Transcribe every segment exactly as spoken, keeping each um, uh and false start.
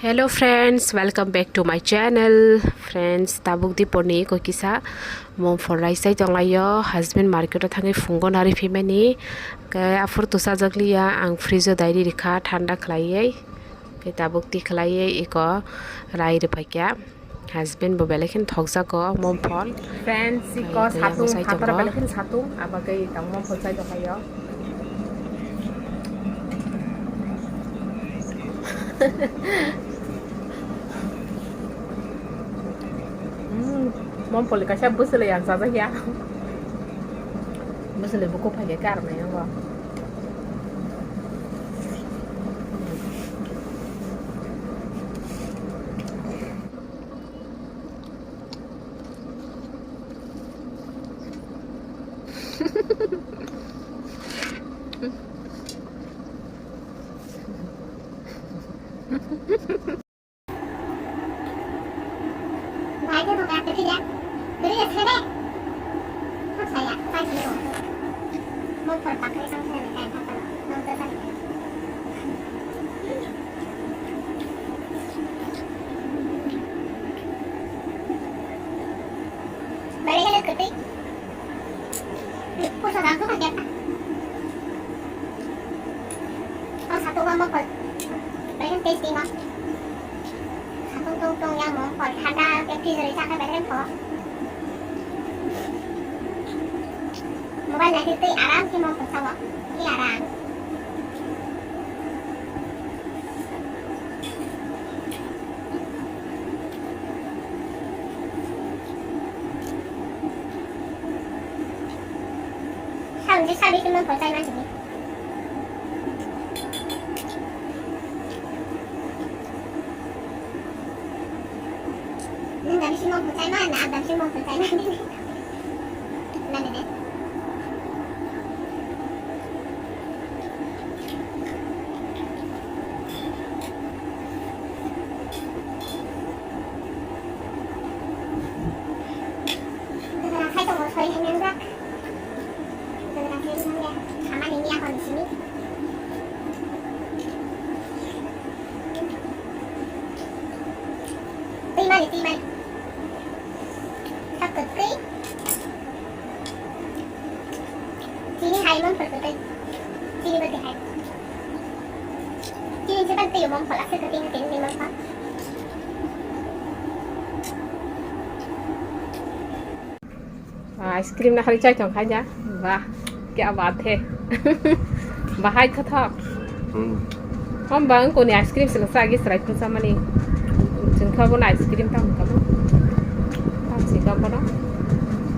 Hello friends, welcome back to my channel. Friends, tabuk diporni iko kisa mom phol rai sai tonglaio. Husband market o thangwi phungo nari phimani. Ke aphur tusa jakliya, ang fridge o dai ri rikha thanda khlaiwi. Ke tabuk ti khlaiwi iko rai rwphaikya. Husband bo belai kheno thokjago mom phol. Friends, iko satung phataro belai kheno satung, abagwi tang mom phol sai tonglaio. Hmm, mom phol kaisa bwswlwi ang chajak ya. Bwswlwi bukhuk phai khe karmai nango. Pusa dang tu kaget. Oh, satu mama kol. Pengen tasty mah. Satu tong tong yang mau kol. Thanda ke freezer sa ke pengen kok. Mobile lagi tu aram sih mau kol sawa. Ini aram. Sabi sabi cuma percaya nanti. Nang dari sini mau percaya mana? Dari sini mau percaya mana? Mana deh? Twi mani, twi mani. Sak kwtwi. Chini hai mangphar kwtwi. Chini bati hai. Chini se ban twi mangphar, ase kwtwi ni tini mangphar. Ah, ice cream na hari chai tong khai ja. Wah, kya baat hai. Bahai kha thok. Hmm. Hom bang koni ice cream sila sa agi serai pun sama ni. Jeng kha bo na ice cream tam kamo. Tam si kamo no.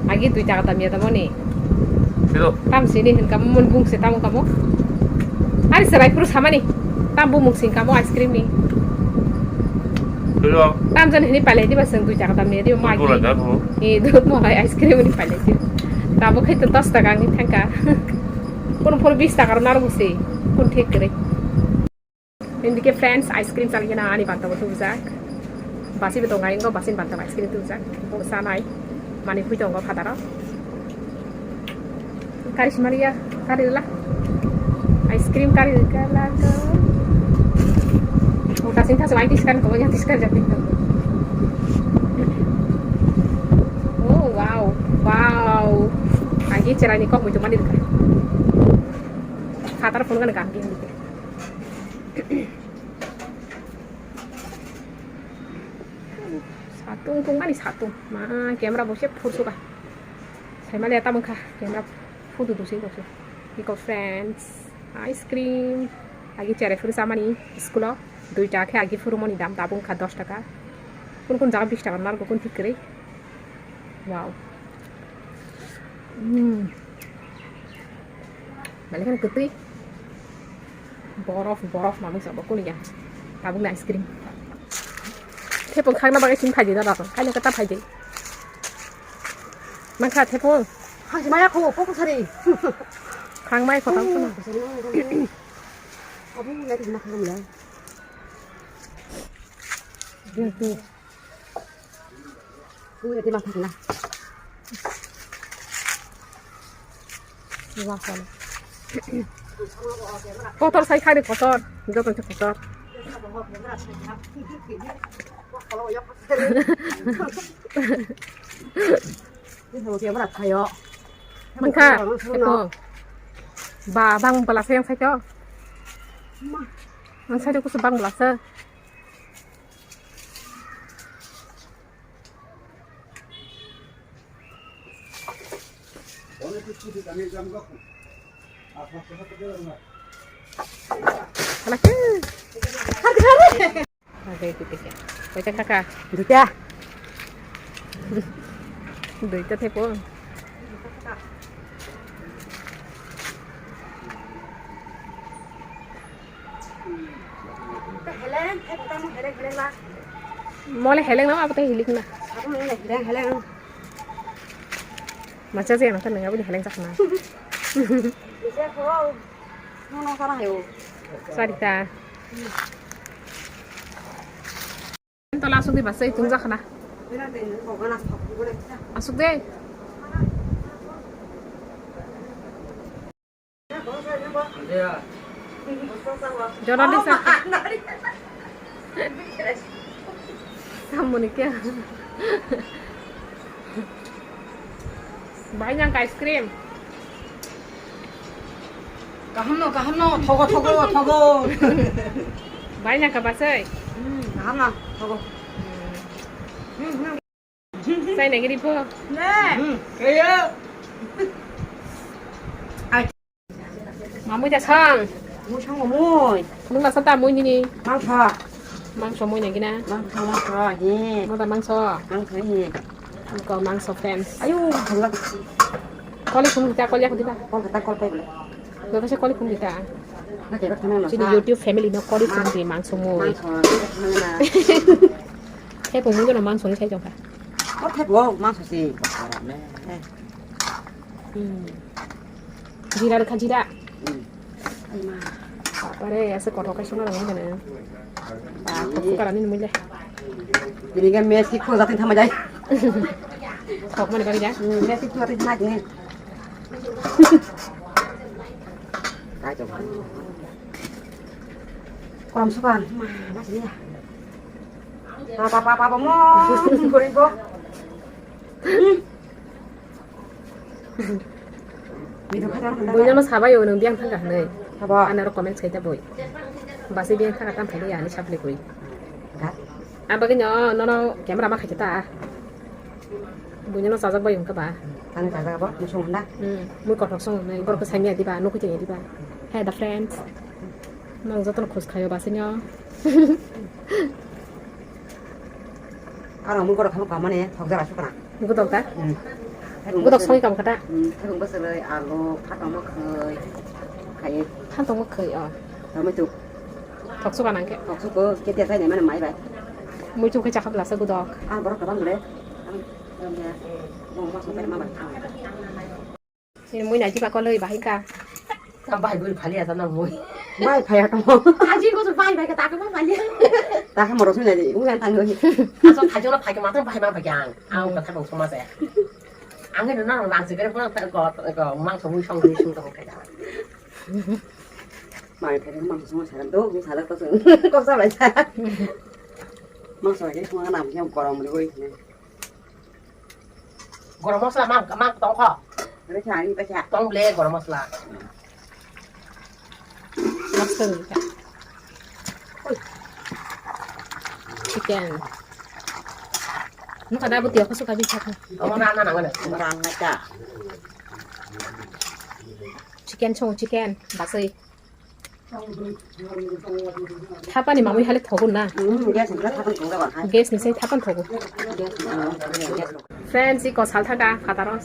Agi dui taka tam ya tamo ni. Hello. Tam sini hin kamo mun bung se tamo kamo. Ari serai puru sama ni. Tam bumung sing kamo ice cream ni. Hello. Tam jan hini palai di ba seng dui taka tam ya di ma. Dua agi. Dah, oh. Eh, dut mo hai ice cream ni pailai di. Tabo khai to dos taka ni thangka. Kono phone bis taka ro naro se. Phone thik kre. Indike friends, ice cream chali na ani banta bo tubujak. Basi bo tonga ingo basin banta ice cream tubujak. Bo sanai. Mani phui tongo phataro. Kari simaliya, kari la. Ice cream kari la ko. Oh, kasing kasing ai tiskan ko, yang tiskan jadi. Oh, wow, wow. Agi cerani kok muncul mani ka. Khatar phone kan kaki. Satung tungmani satung. Ma, camera bo se phursuka. Saimaliya tamung kha, camera photo dusing kok se. Iko friends, ice cream. Agi chere phuru samani school o. Duita khe agi phuru moni dam tabung kha dos taka. Kun kun jaga bis taka nargo kun thik kwrwi. Wow. Hmm. Balik kan kwtwi. Borof, borof manwi sabo kuliya. Tabukni ice cream. Thepung khangna bagwi sini phaidi da dato. Kaino kata phaidi. Mangkha thepung. Hangsi maya kho, kok sari. Khang mai kho tang khuna. Abu ya di makhang ya. Tuh, tuh. Uy, ati mathang na. Wah, wah. Kotor sai khai de kotor. Joto se kotor. Mangkha, eko. Ba, bang bela se yang saito. Yang saito kusu bang bela se. Halake. Oke, itu tiga. Baca kakak. Duita. Duita tepo. Mole heleng nama apa teh hilik na? Heleng, heleng. Macha je nang kan nang apa heleng cak na? Sarita. Tola asuk di basa itung jak na. Asuk de. Jono di sa. Samuni kya? Bai nang ice cream. Kaham no, kaham no, thogo, thogo, thogo. Bai nang ka basai. Hmm, kaham no, thogo. Hmm, hmm. Sai nang ri po. Ne. Hmm, kaya. Ai. Mamui da sang. Mui sang mamui. Nung na santa mui nini. Mangsa. Mangso mui nang gina. Mangsa, mangsa, he. Mo da mangso. Mangsa, he. Ko mangso fans. Ayo, thangla. Koli phung kita, koli aku kita. Kol kata, kol pai bela. Lo kasi koli phung kita. Na kaya kana na. Sini YouTube family no koli phung di mangso mui. Mangso, kana na. He phung mui no mangso ni sai jong ka. Kol thai bo, mangso si. Hmm. Jira rwkha jira. Hmm. Bapare, ase kothok khe songna rwngmani gana. Ba, kothok karani nungmani le. Bini khe mes ki khoja thang thama jai. Thok mani bari ja. Hmm, mes ki khoja thang thama jai. Kai to. Korom sukan. Ma, ma sini ya. Papa, papa, papa mo. Gori bo. Hmm. Buino no sabai o nwng biyang thangkha hwnwi. Sabo. Anaro comment khaita bui. Basi biyang thangkha tam phaidi ani supply bui. Ha? Ang bagwi no, nono camera ma khaita ta. Buino no chajak bai wngkha ba. Ani chajak bo, musung hwnda. Hmm, mui kothok song hwnwi, borok khe saimya diba, nukui tongya diba. Hey, the friends. Nang jotono khus khaio basino. Aro mui kothok khamani, thok jora sukna. Godok da? Hmm. Godok songwi kam kata? Hmm, thaigung bwswrwi, alu, phatong mwkhwi, khai. Phatong mwkhwi, oh. Tomato. Thok suka nang khe? Thok suko, kete sai nai mane mai bai. Mui chuk khe chakha blasa godok. Ah, borok kwbang le. Ang, ang ya. Bo ma so ma bai. Sini mui nai jiba koloi bahai ka. Tam bahai buri phali asa na mui. Bai phai ato. Aji ko so bai bai ka ta ka ma phali. Ta ka moro sui nai, ungan tang goi. Aso thajo na phai ka ma tam bahai ma bahai ang. Ang ka thang soma se. Ang ni na nang se kare ko ko mang so mui song ni sung tong kai. Mai phai mang so ma sa do, sa da ko so. Ko sa bai sa. Mang so ke ko na yang korom ri goi. Gorom masala mang, mang tong kho. Ada sari pacha. Tong ble gorom masala. Mosla ni ka. Chicken. Nung kada buti ako suka bisa ko. Tong na na na na. Orang ngaca. Chicken chong chicken basai. Thapani mamui hale thogo na. Hmm, gas ni thapani thogo ba. Gas ni sai thapan thogo. Gas ni, gas. Friends, iko sal thaka phataro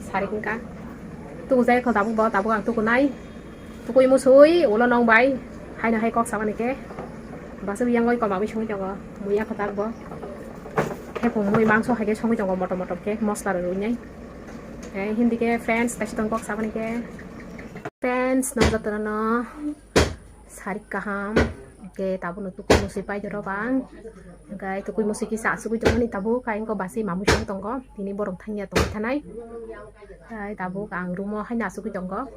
sari hingka. Tuku jai kho tabuk bo, tabuk ang tuku nai. Tukui musui ulo nong bai. Haino hai kok samani ke. Basu yang oi ko mamui songwi tongo. Muya kho tak bo. Khe pung mui mangso hai ke songwi tongo motom motom ke mosla rwi nai. Eh, hindi ke friends, kaisa tong kok samani ke. Friends, nang jotono no sarik kaham. Hwnkhe tabukno tukui musui pai dorok ang. Hwnkhe tukui musui kisa asugui tongmani tabuk, khe engko basi mamui song tongo. Tini borok thangya tongwi thanai. Tei tabuk ang room o haino asugui tongo.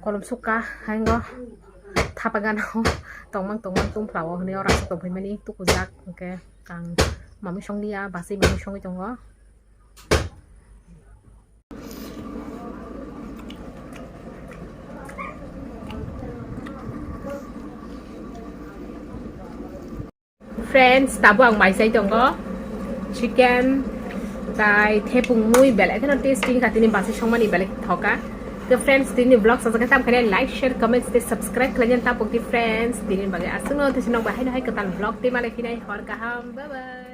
Kolom sukha, haino Thapa gana o tongmang tongmang tungpla o hwnwi oro aswk tongphaimani tukujak, hwnkhe ang mamwi songlia, basi mamwi songwi tongo. Friends, tabuk ang maisai tongo chicken tai thepung mui, belai kheno tasty wngkha tini basi songmani, belai thoka. To friends, tini vlog sajak khe tam khainai, like, share, comments tei subscribe khlainani tapuk di friends. Tini bagwi aswkno tei se nokbai haino hai kwtal vlog tei malai phinai, hor kaham, bye bye.